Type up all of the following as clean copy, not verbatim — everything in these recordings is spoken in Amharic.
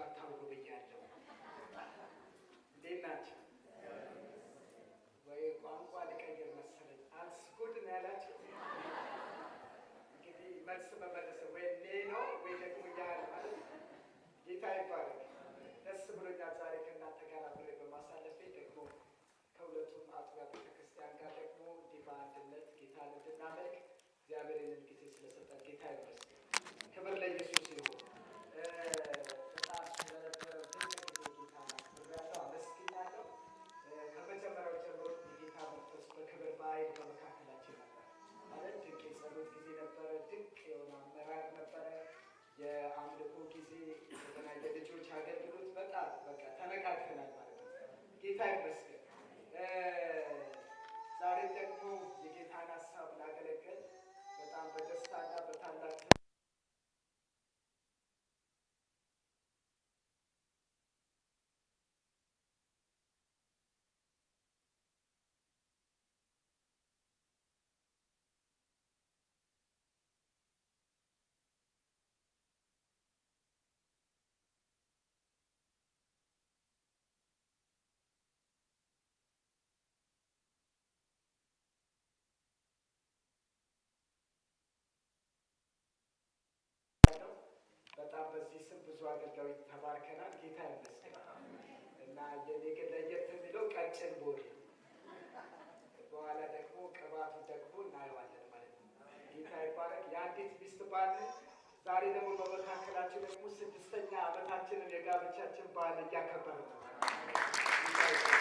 አታውሩ ብያለሁ። እንዴት ናቸው? ወይ ቋንቋ ልቀይር መሰለኝ። Alles gut ነው ያላችሁ። እንግዲህ መልስ መመለስ ወይ nee ነው ወይ ደግሞ ja ማለት ጌታ ይባረክ። ደስ ብሎኛል ዛሬ ከእናንተ ጋር አብሬ በማሳለፌ፣ ደግሞ ከሁለቱም አጥቢያ ቤተክርስቲያን ጋር ደግሞ እንዲህ በአንድነት ጌታን እንድናመልክ እግዚአብሔር ይህንን ጊዜ ስለሰጠን ጌታ ይመስገን። ክብር ለኢየሱስ ይሁን። በጣም ስለነበረው ድንቅ ጊዜ ጌታን አክብሬያለሁ፣ አመስግኛለሁ። ከመጀመሪያው ጀምሮ የጌታ መንፈስ በክብር በኃይል በመካከላችን ነበር። ማለት ድንቅ የጸሎት ጊዜ ነበረ፣ ድንቅ የሆነ አመራር ነበረ፣ የአምልኮ ጊዜ፣ እንደገና የልጆች አገልግሎት፣ በጣም በቃ ተነቃቅተናል ማለት ነው። ጌታ ይመስገን። ዛሬ ደግሞ የጌታን ሀሳብ ላገለግል በጣም በደስታና በታላቅ ነው። በጣም በዚህ ስም ብዙ አገልጋዮች ተባርከናል። ጌታ ይመስገን። እና የኔ ግን ለየት የሚለው ቀጭን body፣ በኋላ ደግሞ ቅባቱ ደግሞ እናየዋለን ማለት ነው። ጌታ ይባረክ። የአንዲት ሚስት ባል፣ ዛሬ ደግሞ በመካከላችን ደግሞ 6ኛ ዓመታችንን የጋብቻችን በዓል እያከበርን ነው። ጌታ ይባረክ።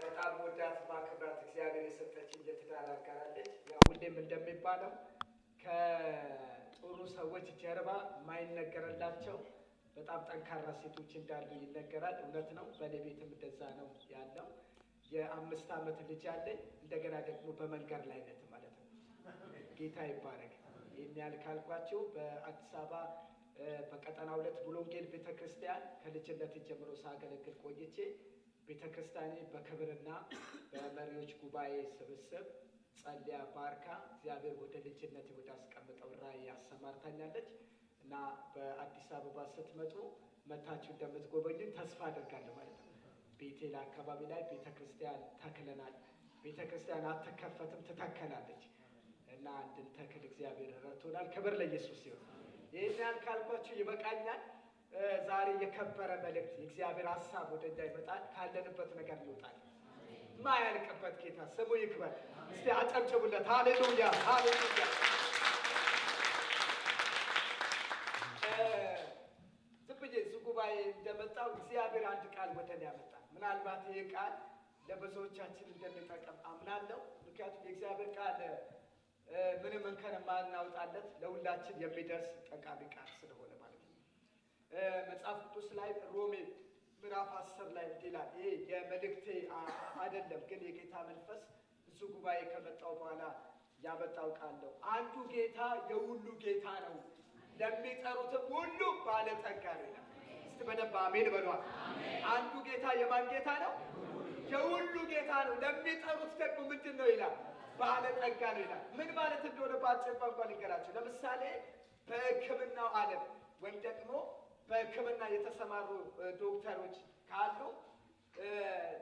በጣም ወዳት ማክብራት እግዚአብሔር የሰጠችኝ የትዳር አጋር አለች። ያው ሁሌም እንደሚባለው ከጥሩ ሰዎች ጀርባ የማይነገርላቸው በጣም ጠንካራ ሴቶች እንዳሉ ይነገራል። እውነት ነው። በእኔ ቤትም እንደዛ ነው ያለው። የ5 ዓመት ልጅ አለኝ። እንደገና ደግሞ በመንገድ ላይ ነት ማለት ነው። ጌታ ይባረክ። ይህን ያህል ካልኳችሁ፣ በአዲስ አበባ በቀጠና 2 ሙሉ ወንጌል ቤተክርስቲያን ከልጅነት ጀምሮ ሳገለግል ቆይቼ፣ ቤተክርስቲያኔ በክብርና በመሪዎች ጉባኤ ስብስብ ጸልያ ባርካ እግዚአብሔር ወደ ልጅነት ወደ አስቀምጠው ራእይ ያሰማርታኛለች። እና በአዲስ አበባ ስትመጡ መታችሁ እንደምትጎበኙን ተስፋ አደርጋለሁ ማለት ነው። ቤቴል አካባቢ ላይ ቤተክርስቲያን ተክለናል። ቤተክርስቲያን አትከፈትም፣ ትተከላለች። እና እንድንተክል እግዚአብሔር ረድቶናል። ክብር ለኢየሱስ ይሁን። ይህን ያህል ካልኳችሁ ይበቃኛል። ዛሬ የከበረ መልእክት፣ የእግዚአብሔር ሀሳብ ወደ እኛ ይመጣል። ካለንበት ነገር ይወጣል። ማያልቅበት ጌታ ስሙ ይክበር። እስቲ አጨብጭቡለት። ሃሌሉያ፣ ሃሌሉያ። ዝም ብዬ እዚህ ጉባኤ እንደመጣው እግዚአብሔር አንድ ቃል ወደ እኔ ያመጣ። ምናልባት ይህ ቃል ለብዙዎቻችን እንደሚጠቅም አምናለሁ። ምክንያቱም የእግዚአብሔር ቃል ምንም እንከን የማናወጣለት ለሁላችን የሚደርስ ጠቃሚ ቃል ስለሆነ ማለት ነው። መጽሐፍ ቅዱስ ላይ ሮሜ ምዕራፍ 10 ላይ እንዲህ ይላል። ይሄ የመልእክቴ አይደለም፣ ግን የጌታ መንፈስ ብዙ ጉባኤ ከመጣው በኋላ ያመጣው ቃል ነው። አንዱ ጌታ የሁሉ ጌታ ነው፣ ለሚጠሩትም ሁሉ ባለጠጋ ነው ይላል። እስቲ በደንብ አሜን በሏል። አንዱ ጌታ የማን ጌታ ነው? የሁሉ ጌታ ነው። ለሚጠሩት ደግሞ ምንድን ነው ይላል? ባለጠጋ ነው ይላል። ምን ማለት እንደሆነ በአጭር ቋንቋ ልንገራችሁ። ለምሳሌ በሕክምናው ዓለም ወይም ደግሞ በሕክምና የተሰማሩ ዶክተሮች ካሉ፣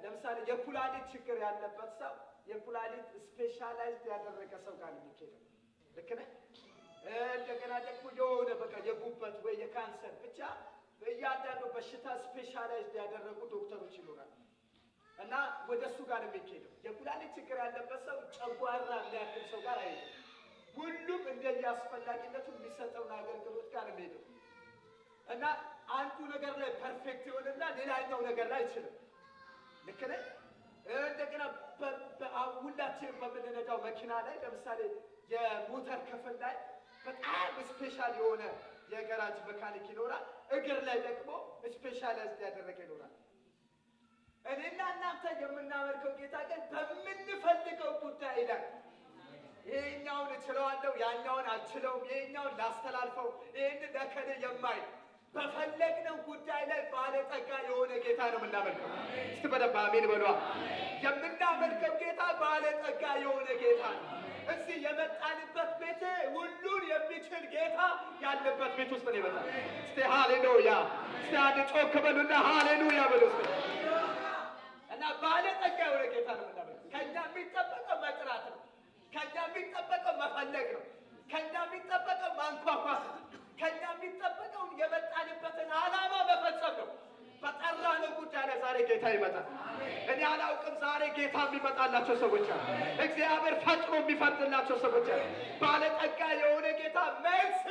ለምሳሌ የኩላሊት ችግር ያለበት ሰው የኩላሊት specialized ያደረገ ሰው ጋር ነው የሚኬደው። ልክ ነህ? እንደገና ደግሞ የሆነ በቃ የጉበት ወይ የካንሰር፣ ብቻ በእያንዳንዱ በሽታ specialized ያደረጉ ዶክተሮች ይኖራሉ። እና ወደ እሱ ጋር ነው የሚኬደው። የኩላሊት ችግር ያለበት ሰው ጨጓራ የሚያክም ሰው ጋር አይሄድም። ሁሉም እንደየአስፈላጊነቱ የሚሰጠውን አገልግሎት ጋር ነው የሚሄደው። እና አንዱ ነገር ላይ perfect ይሆንና ሌላኛው ነገር ላይ አይችልም። ልክ ነህ? እንደገና ሁላችንም በምንነዳው መኪና ላይ ለምሳሌ የሞተር ክፍል ላይ በጣም special የሆነ የገራጅ መካኒክ ይኖራል። እግር ላይ ደግሞ specialized ያደረገ ይኖራል። እኔና እናንተ የምናመልከው ጌታ ግን በምንፈልገው ጉዳይ ላይ ይሄኛውን እችለዋለሁ፣ ያኛውን አልችለውም፣ ይሄኛውን ላስተላልፈው፣ ይሄንን ለከሌ የማይል፣ በፈለግነው ጉዳይ ላይ ባለጠጋ የሆነ ጌታ ነው የምናመልከው። እስቲ በደንብ አሜን በሏ። የምናመልከው ጌታ ባለጠጋ የሆነ ጌታ ነው። እዚህ የመጣንበት ቤት ሁሉን የሚችል ጌታ ጌታ ያለበት ቤት ውስጥ ነው የመጣው። እስቲ ሃሌሉያ! እስቲ አንድ ጮክ በሉና ሃሌሉያ በሉ እስቲ። እና ባለጠጋ የሆነ ጌታ ነው የምናመልከው። ከኛ የሚጠበቀው መጥራት ነው። ከኛ የሚጠበቀው መፈለግ ነው። ከኛ የሚጠበቀው ማንኳኳት ነው። ከኛ የሚጠበቀው የመጣንበትን ዓላማ መፈጸም ነው። በጠራነው ጉዳይ ላይ ዛሬ ጌታ ይመጣል። እኔ አላውቅም፣ ዛሬ ጌታ የሚመጣላቸው ሰዎች አሉ። እግዚአብሔር ፈጥኖ የሚፈርድላቸው ሰዎች አሉ። ባለጠጋ የሆነ ጌታ መልስ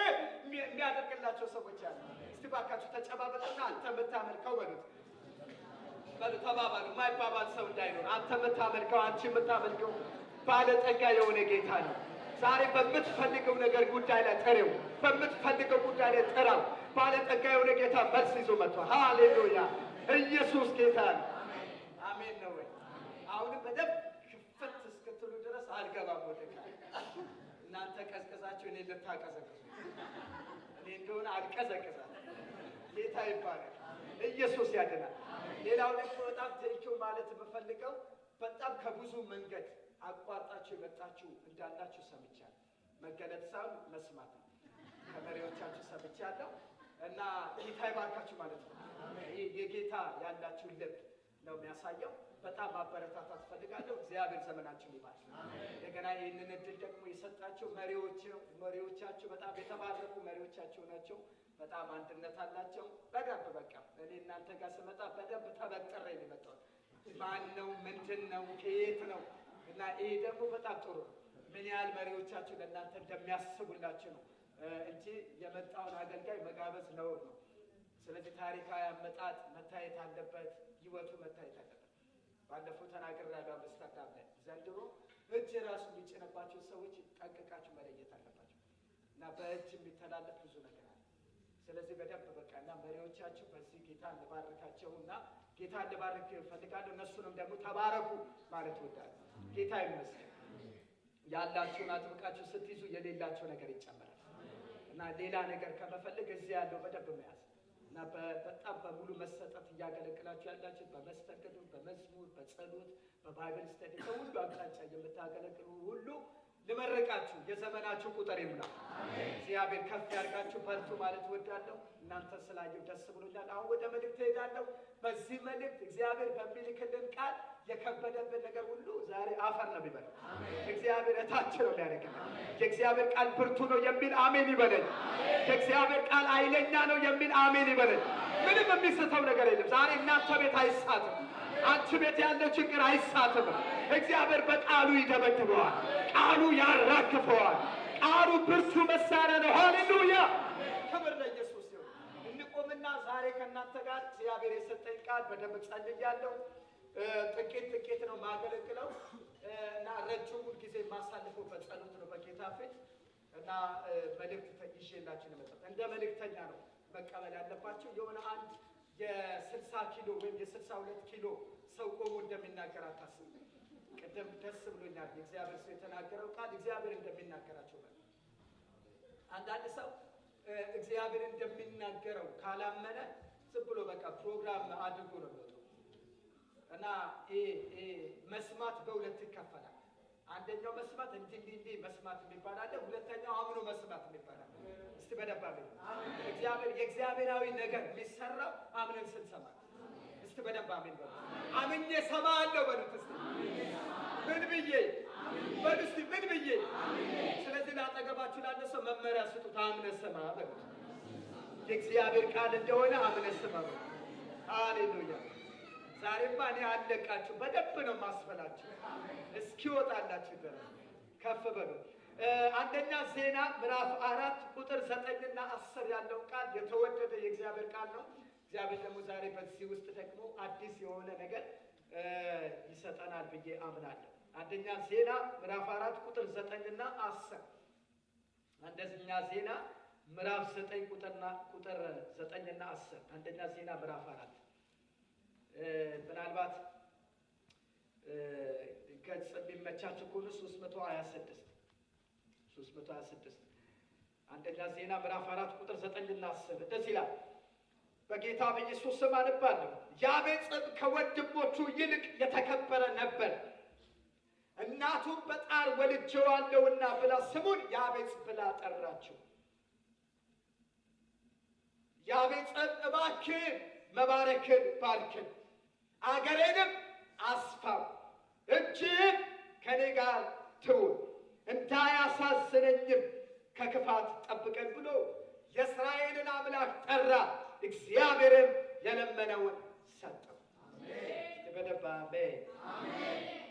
የሚያደርግላቸው ሰዎች አሉ። እስቲ ባካችሁ ተጨባበጡና አንተ የምታመልከው በሉት፣ በሉ ተባባሉ። የማይባባል ሰው እንዳይኖር። አንተ የምታመልከው፣ አንቺ የምታመልከው ባለጠጋ የሆነ ጌታ ነው። ዛሬ በምትፈልገው ነገር ጉዳይ ላይ ጥሪው፣ በምትፈልገው ጉዳይ ላይ ጥራው። ባለጠጋ የሆነ ጌታ መልስ ይዞ መጥቷል። ሃሌሉያ! ኢየሱስ ጌታ ነው። አሜን ነው ወይ? አሁንም በደንብ ክፍት እስክትሉ ድረስ አልገባም ወደ ቃል። እናንተ ቀዝቅዛችሁ እኔ ልታቀዘቅዙ፣ እኔ እንደሆነ አልቀዘቅዛለሁ። ጌታ ይባረክ። ኢየሱስ ያድናል። ሌላው ደግሞ በጣም thank you ማለት የምፈልገው በጣም ከብዙ መንገድ አቋርጣችሁ የመጣችሁ እንዳላችሁ ሰምቻለሁ። መገለጥ ሳይሆን መስማት ነው። ከመሪዎቻችሁ ሰምቻለሁ እና ጌታ ይባርካችሁ ማለት ነው። ይህ የጌታ ያላችሁ ልብ ነው የሚያሳየው። በጣም ማበረታታት ፈልጋለሁ። እግዚአብሔር ዘመናችሁን ይባርክ። እንደገና ይህንን እድል ደግሞ የሰጣቸው መሪዎቻችሁ በጣም የተባረኩ መሪዎቻችሁ ናቸው። በጣም አንድነት አላቸው። በደንብ በቃ እኔ እናንተ ጋር ስመጣ በደንብ ተበጥሬ ነው የመጣሁት። ማን ነው? ምንድን ነው? ከየት ነው? እና ይሄ ደግሞ በጣም ጥሩ ነው። ምን ያህል መሪዎቻችሁ ለእናንተ እንደሚያስቡላችሁ ነው እንጂ የመጣውን አገልጋይ መጋበዝ ነውር ነው። ስለዚህ ታሪካዊ አመጣጥ መታየት አለበት፣ ህይወቱ መታየት አለበት። ባለፈው ተናግሬያለሁ አምስተርዳም ላይ። ዘንድሮ እጅ ራሱ የሚጭንባቸው ሰዎች ጠንቅቃችሁ መለየት አለባቸው እና በእጅ የሚተላለፍ ብዙ ነገር አለ። ስለዚህ በደንብ በቃ እና መሪዎቻችሁ በዚህ ጌታ እንባርካቸው እና ጌታ እንባርክ እፈልጋለሁ። እነሱንም ደግሞ ተባረኩ ማለት እወዳለሁ። ጌታ ይመስገን። ያላችሁን አጥብቃችሁ ስትይዙ የሌላችሁ ነገር ይጨመራል እና ሌላ ነገር ከመፈለግ እዚህ ያለው በደንብ መያዝ እና በጣም በሙሉ መሰጠት እያገለግላችሁ ያላችሁ በመስተንግዶ፣ በመዝሙር፣ በጸሎት፣ በ Bible study በሁሉ አቅጣጫ የምታገለግሉ ሁሉ ልመርቃችሁ። የዘመናችሁ ቁጥር ይሙላ። እግዚአብሔር ከፍ ያድርጋችሁ። በርቱ ማለት እወዳለሁ። እናንተ ስላየሁ ደስ ብሎኛል። አሁን ወደ መልእክት እሄዳለሁ። በዚህ መልእክት እግዚአብሔር በሚልክልን ቃል የከበደብን ነገር ሁሉ ዛሬ አፈር ነው የሚበላው። እግዚአብሔር እታች ነው የሚያደርግልን። የእግዚአብሔር ቃል ብርቱ ነው የሚል አሜን ይበለኝ። የእግዚአብሔር ቃል ኃይለኛ ነው የሚል አሜን ይበለኝ። ምንም የሚስተው ነገር የለም። ዛሬ እናንተ ቤት አይሳትም። አንቺ ቤት ያለው ችግር አይሳትም። እግዚአብሔር በቃሉ ይደበድበዋል። ቃሉ ያራግፈዋል። ቃሉ ብርቱ መሳሪያ ነው። ሃሌሉያ! ክብር ለኢየሱስ ይሁን። እንቆምና ዛሬ ከእናንተ ጋር እግዚአብሔር የሰጠኝ ቃል በደንብ ጸልያለሁ። ጥቂት ጥቂት ነው ማገለግለው እና ረጅሙን ጊዜ የማሳልፈው በጸሎት ነው በጌታ ፊት እና መልእክት ይዤላችሁ ነው የመጣሁት። እንደ መልእክተኛ ነው መቀበል ያለባቸው። የሆነ አንድ የ60 ኪሎ ወይም የ62 ኪሎ ሰው ቆሞ እንደሚናገር አታስቡ። ቅድም ደስ ብሎኛል የእግዚአብሔር ሰው የተናገረው ቃል እግዚአብሔር እንደሚናገራቸው በል። አንዳንድ ሰው እግዚአብሔር እንደሚናገረው ካላመነ ዝም ብሎ በቃ ፕሮግራም አድርጎ ነው የሚወጣው። እና ይሄ መስማት በሁለት ይከፈላል። አንደኛው መስማት እንዲህ እንዲህ እንዲህ መስማት የሚባል አለ። ሁለተኛው አምኖ መስማት የሚባል አለ። እስቲ በደንብ አሜን። እግዚአብሔር የእግዚአብሔራዊ ነገር የሚሰራው አምነን ስንሰማ። እስቲ በደንብ አሜን በሉ። አምኜ እሰማለሁ በሉት እስቲ። ምን ብዬ በሉ እስቲ ምን ብዬ። ስለዚህ ላጠገባችሁ ላለ ሰው መመሪያ ስጡት። አምነህ ስማ በሉት። የእግዚአብሔር ቃል እንደሆነ አምነህ ስማ በሉት። ሃሌሉያ። ዛሬማ እኔ አለቃችሁ በደንብ ነው ማስፈላችሁ እስኪወጣላችሁ ድረስ ከፍ በሉ። አንደኛ ዜና ምዕራፍ 4 ቁጥር 9 እና 10 ያለው ቃል የተወደደ የእግዚአብሔር ቃል ነው። እግዚአብሔር ደግሞ ዛሬ በዚህ ውስጥ ደግሞ አዲስ የሆነ ነገር ይሰጠናል ብዬ አምናለሁ። አንደኛ ዜና ምዕራፍ 4 ቁጥር 9 እና 10። አንደኛ ዜና ምዕራፍ 9 ቁጥር 9 እና 10። አንደኛ ዜና ምዕራፍ 4 ምናልባት ገጽ የሚመቻችሁ ከሆነ 326፣ 326። አንደኛ ዜና ምዕራፍ 4 ቁጥር 9 እና 10 እንደዚህ ይላል። በጌታ በኢየሱስ ስም አነባለሁ። ያቤጽም ከወንድሞቹ ይልቅ የተከበረ ነበር። እናቱም በጣር ወልጄዋለሁና ብላ ስሙን ያቤጽ ብላ ጠራችው። ያቤጽን እባክህ መባረክን ባርክን፣ አገሬንም አስፋው፣ እጅህን ከኔ ጋር ትሁን፣ እንዳያሳዝነኝም ከክፋት ጠብቀን ብሎ የእስራኤልን አምላክ ጠራ። እግዚአብሔርም የለመነውን ሰጠው። በደንብ አሜን።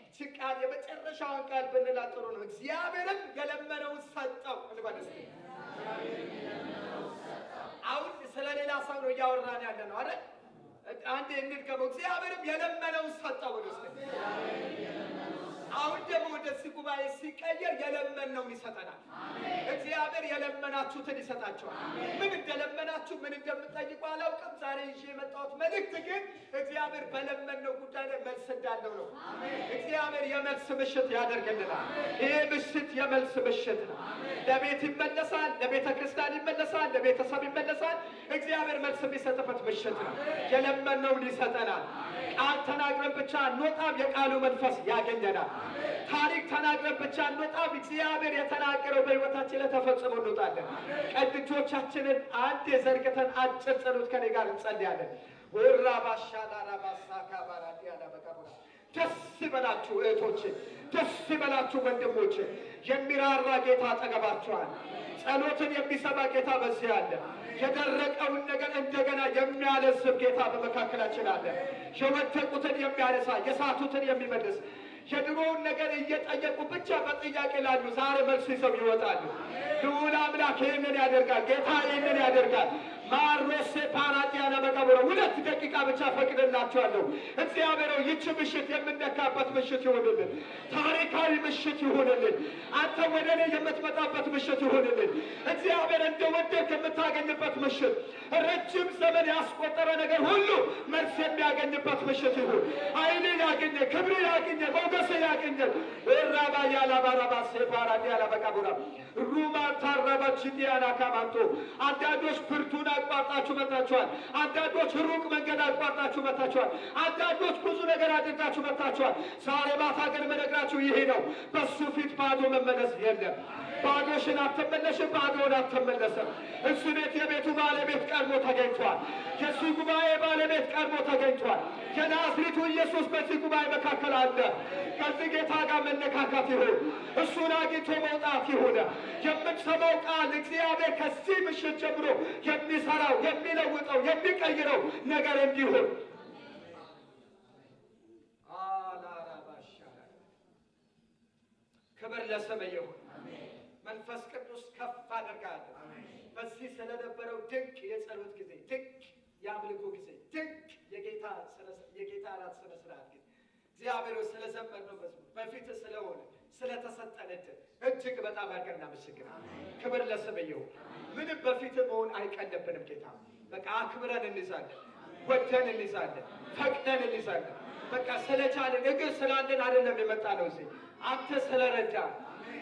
ይህች ቃል የመጨረሻውን ቃል ብንላት ጥሩ ነው። እግዚአብሔርም የለመነውን ሰጠው እንበል እስኪ። አሁን ስለ ሌላ ሰው ነው እያወራን ያለ ነው አይደል? አንዴ እንድገመው። እግዚአብሔርም የለመነውን ሰጠው። ወደ ውስጥ አሁን ደግሞ ወደዚህ ጉባኤ ሲቀየር የለመነውን ይሰጠናል። እግዚአብሔር የለመናችሁትን ይሰጣችኋል። ምን እንደለመናችሁ ምን እንደምትጠይቁ አላውቅም። ዛሬ ይዤ የመጣሁት መልእክት ግን እግዚአብሔር በለመነው ጉዳይ ላይ መልስ እንዳለው ነው። እግዚአብሔር የመልስ ምሽት ያደርግልናል። ይሄ ምሽት የመልስ ምሽት ነው። ለቤት ይመለሳል፣ ለቤተ ክርስቲያን ይመለሳል፣ ለቤተሰብ ይመለሳል። እግዚአብሔር መልስ የሚሰጥበት ምሽት ነው። የለመነውን ይሰጠናል። ቃል ተናግረን ብቻ አንወጣም፣ የቃሉ መንፈስ ያገኘናል። ታሪክ ተናግረን ብቻ አንወጣም። እግዚአብሔር የተናገረው በሕይወታችን ላይ ተፈጽሞ እንወጣለን። ቀኝ እጆቻችንን አንድ ዘርግተን አጭር ጸሎት ከኔ ጋር እንጸልያለን። ወራባሻላራባሳካባራዲያላበቃቡራ ደስ ይበላችሁ እህቶቼ፣ ደስ ይበላችሁ ወንድሞቼ። የሚራራ ጌታ አጠገባችኋል። ጸሎትን የሚሰማ ጌታ በዚህ አለ። የደረቀውን ነገር እንደገና የሚያለስብ ጌታ በመካከላችን አለ። የወደቁትን የሚያነሳ፣ የሳቱትን የሚመልስ፣ የድሮውን ነገር እየጠየቁ ብቻ በጥያቄ ላሉ ዛሬ መልስ ይዘው ይወጣሉ። ልዑል አምላክ ይህንን ያደርጋል። ጌታ ይህንን ያደርጋል። ማሮሴ ፓራዲያና መቀበሮ 2 ደቂቃ ብቻ ፈቅድላችኋለሁ። እግዚአብሔር ሆይ ይህች ምሽት የምነካበት ምሽት ይሁንልን። ታሪካዊ ምሽት ይሁንልን። አንተ ወደ እኔ የምትመጣበት ምሽት ይሁንልን። እግዚአብሔር እንደወደድክ የምታገኝበት ምሽት፣ ረጅም ዘመን ያስቆጠረ ነገር ሁሉ መልስ የሚያገኝበት ምሽት ይሁን። ዓይን ያገኘ፣ ክብር ያገኘ፣ ሞገስ ያገኘ። ራባ ያላባራባ ሴፓራዲያና መቀበሮ ሩማ ታረባች ዲያና ካማንቶ። አንዳንዶች ብርቱን አቋርጣችሁ መጣችኋል። አንዳንዶች ሩቅ መንገድ አቋርጣችሁ መጣችኋል። አንዳንዶች ብዙ ነገር አድርጋችሁ መጣችኋል። ዛሬ ማታ ግን የምነግራችሁ ይሄ ነው። በሱ ፊት ባዶ መመለስ የለም። ባዶሽን አትመለሽም፣ ባዶን አትመለስም። እሱ ቤት የቤቱ ባለቤት ቀድሞ ተገኝቷል። የሱ ጉባኤ ባለቤት ቀድሞ ተገኝቷል። የናዝሬቱ ኢየሱስ በዚህ ጉባኤ መካከል አለ። ከዚህ ጌታ ጋር መነካካት ይሁን፣ እሱን አግኝቶ መውጣት ይሁን። የምንሰማው ቃል እግዚአብሔር ከዚህ ምሽት ጀምሮ የሚሰራው፣ የሚለውጠው፣ የሚቀይረው ነገር እንዲሆን። ክብር ለስምህ ይሁን። መንፈስ ቅዱስ ከፍ አደርጋለሁ። በዚህ ስለነበረው ድንቅ የጸሎት ጊዜ፣ ድንቅ የአምልኮ ጊዜ፣ ድንቅ የጌታ እራት ስነ ስርዓት ጊዜ፣ እግዚአብሔር ስለዘመርነው መዝሙር፣ በፊት ስለሆነ ስለተሰጠን እድል እጅግ በጣም አድርገን እናመሰግናለን። ክብር ለስምህ ይሁን። ምንም በፊት መሆን አይቀልብንም ጌታ። በቃ አክብረን እንይዛለን፣ ወደን እንይዛለን፣ ፈቅደን እንይዛለን። በቃ ስለቻለን እግር ስላለን አይደለም የመጣ ነው እዚህ፣ አንተ ስለረዳን።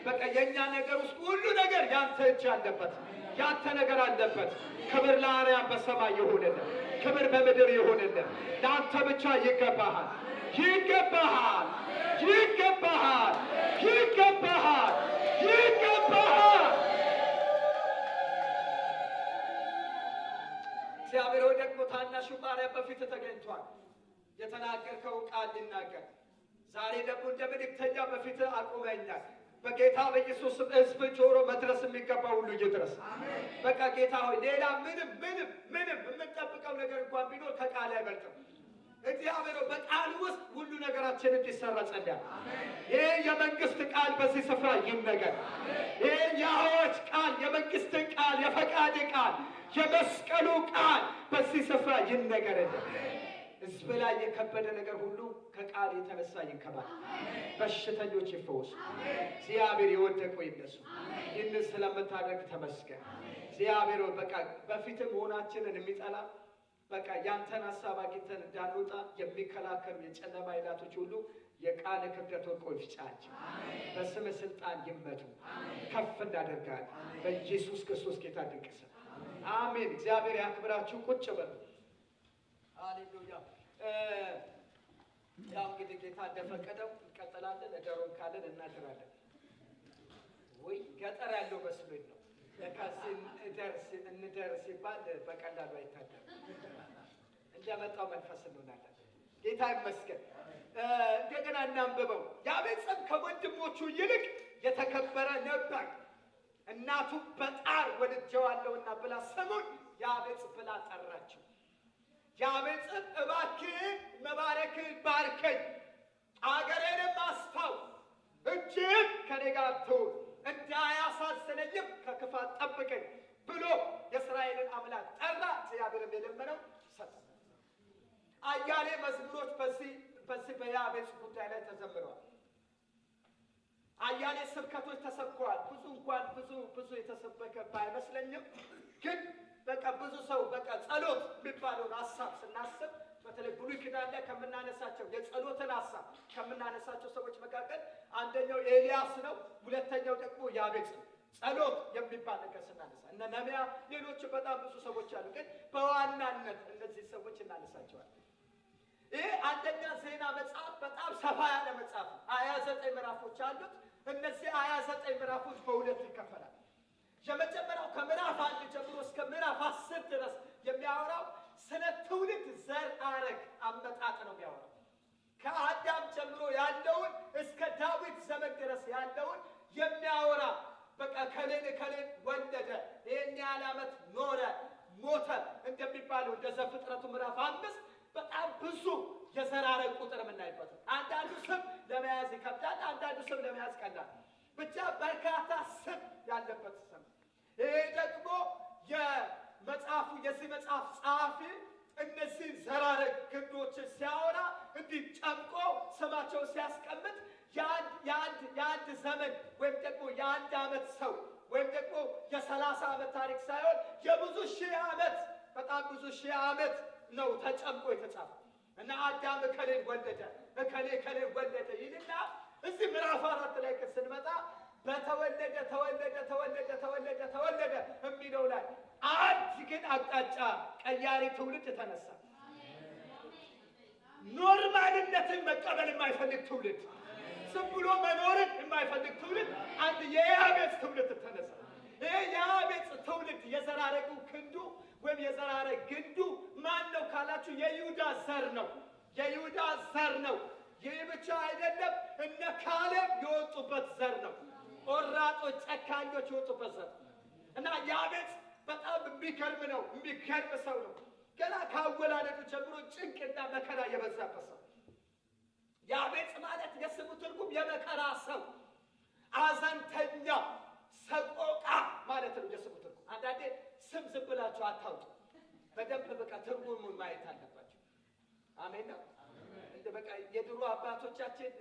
በቃ የኛ ነገር ውስጥ ሁሉ ነገር ያንተ እጅ አለበት፣ ያንተ ነገር አለበት። ክብር ለአርያም በሰማይ ይሁንልን፣ ክብር በምድር ይሁንልን። ለአንተ ብቻ ይገባሃል፣ ይገባሃል፣ ይገባሃል፣ ይገባሃል፣ ይገባሃል። እግዚአብሔር ሆይ ደግሞ ታናሹ ባሪያ በፊት ተገኝቷል። የተናገርከውን ቃል ሊናገር ዛሬ ደግሞ እንደ መልእክተኛ በፊት አቁመኛል። በጌታ በኢየሱስ ስም ሕዝብ ጆሮ መድረስ የሚገባ ሁሉ ይድረስ። በቃ ጌታ ሆይ ሌላ ምንም ምንም ምንም የምንጠብቀው ነገር እንኳን ቢኖር ከቃል አይበልጥም። እግዚአብሔር በቃል ውስጥ ሁሉ ነገራችን እንዲሰራ ጸልያለሁ። ይሄ የመንግስት ቃል በዚህ ስፍራ ይነገር። ይሄ የአዋጅ ቃል፣ የመንግስት ቃል፣ የፈቃድ ቃል፣ የመስቀሉ ቃል በዚህ ስፍራ ይነገርልን። ሕዝብ ላይ የከበደ ነገር ሁሉ ከቃል የተነሳ ይንከባል። በሽተኞች ይፈወሱ። እግዚአብሔር የወደቁ ይነሱ። ይህንን ስለምታደርግ ተመስገን። እግዚአብሔር በቃ በፊት መሆናችንን የሚጠላ፣ በቃ ያንተን ሀሳብ አግኝተን እንዳንወጣ የሚከላከሉ የጨለማ ኃይላቶች ሁሉ የቃል ክብደት ወድቆ ይፍጫቸው። በስም ስልጣን ይመቱ። ከፍ እናደርጋለን በኢየሱስ ክርስቶስ ጌታ ድንቅ ስም አሜን። እግዚአብሔር ያክብራችሁ። ቁጭ በሉ። ሃሌሉያ። ያው እንግዲህ ጌታ እንደፈቀደው እንቀጥላለን። እደሩን ካለን እናድራለን። ወይ ገጠር ያለው መስሎኝ ነው። ለካሲ እንደር ሲባል በቀላሉ አይታደርም። እንደመጣው መንፈስ እንሆናለን። ጌታ ይመስገን። እንደገና እናንብበው። ያቤጽም ከወንድሞቹ ይልቅ የተከበረ ነበር፣ እናቱ በጣር ወልጄዋለሁና ብላ ስሙን ያቤጽ ብላ ጠራችው። ያቤጽም እባክህ መባረክህን ባርከኝ፣ አገሬንም አስፋው፣ እጅህም ከኔ ጋር ትሁን፣ እንዳያሳዝነኝም ከክፋት ጠብቀኝ ብሎ የእስራኤልን አምላክ ጠራ። እግዚአብሔርም የለመነው ሰጠው። አያሌ መዝሙሮች በዚህ በያቤጽ ጉዳይ ላይ ተዘምረዋል። አያሌ ስብከቶች ተሰብከዋል። ብዙ እንኳን ብዙ ብዙ የተሰበከ ባይመስለኝም ግን በቃ ብዙ ሰው በቃ ጸሎት የሚባለውን ሀሳብ ስናስብ በተለይ ብሉይ ኪዳን ላይ ከምናነሳቸው የጸሎትን ሀሳብ ከምናነሳቸው ሰዎች መካከል አንደኛው ኤልያስ ነው። ሁለተኛው ደግሞ ያቤጽ ነው። ጸሎት የሚባል ነገር ስናነሳ እነ ነህምያ፣ ሌሎች በጣም ብዙ ሰዎች አሉ። ግን በዋናነት እነዚህ ሰዎች እናነሳቸዋለን። ይህ አንደኛ ዜና መጽሐፍ በጣም ሰፋ ያለ መጽሐፍ ነው። 29 ምዕራፎች አሉት። እነዚህ 29 ምዕራፎች በሁለት ይከፈላል። የመጀመሪያው ከምዕራፍ 1 ጀምሮ እስከ ምዕራፍ 10 ድረስ የሚያወራው ስለ ትውልድ ዘር ሐረግ አመጣጥ ነው የሚያወራው። ከአዳም ጀምሮ ያለውን እስከ ዳዊት ዘመን ድረስ ያለውን የሚያወራ፣ በቃ ከሌን ከሌን ወለደ፣ ይህን ያህል ዓመት ኖረ፣ ሞተ እንደሚባለው እንደ ዘፍጥረቱ ምዕራፍ 5 በጣም ብዙ የዘር ሐረግ ቁጥር የምናይበት ነው። አንዳንዱ ስም ለመያዝ ይከብዳል፣ አንዳንዱ ስም ለመያዝ ቀላል። ብቻ በርካታ ስም ያለበት ስም። ይሄ ደግሞ የመጽሐፉ የዚህ መጽሐፍ ጸሐፊ እነዚህ ዘር ሐረግ ግንዶችን ሲያወራ እንዲህ ጨምቆ ስማቸውን ሲያስቀምጥ የአንድ ዘመን ወይም ደግሞ የአንድ ዓመት ሰው ወይም ደግሞ የ30 ዓመት ታሪክ ሳይሆን የብዙ ሺህ ዓመት፣ በጣም ብዙ ሺህ ዓመት ነው ተጨምቆ የተጻፈው። እና አዳም እከሌን ወለደ፣ እከሌ እከሌን ወለደ ይልና እዚህ ምዕራፍ 4 ላይ ስንመጣ በተወለደ ተወለደ ተወለደ ተወለደ ተወለደ የሚለው ላይ አንድ ግን አቅጣጫ ቀያሪ ትውልድ ተነሳ። Normal ነትን መቀበል የማይፈልግ ትውልድ፣ ዝም ብሎ መኖርን የማይፈልግ ትውልድ፣ አንድ የያቤጽ ትውልድ ተነሳ። ይሄ የያቤጽ ትውልድ የዘር ሐረጉ ክንዱ ወይም የዘር ሐረግ ግንዱ ማን ነው ካላችሁ የይሁዳ ዘር ነው። የይሁዳ ዘር ነው። ይህ ብቻ አይደለም፣ እነ ካሌብ የወጡበት ዘር ነው። ቆራጦች፣ ጨካኞች የወጡበት ዘር እና ያቤጽ በጣም የሚገርም ነው። የሚገርም ሰው ነው። ገና ካወላለዱ ጀምሮ ጭንቅና መከራ የበዛበት ሰው። ያቤጽ ማለት የስሙ ትርጉም የመከራ ሰው፣ አዘንተኛ፣ ሰቆቃ ማለት ነው የስሙ ትርጉም። አንዳንዴ ስም ዝም ብላችሁ አታውጡ። በደንብ በቃ ትርጉሙን ማየት አለባችሁ። አሜን ነው። እንደ በቃ የድሮ አባቶቻችን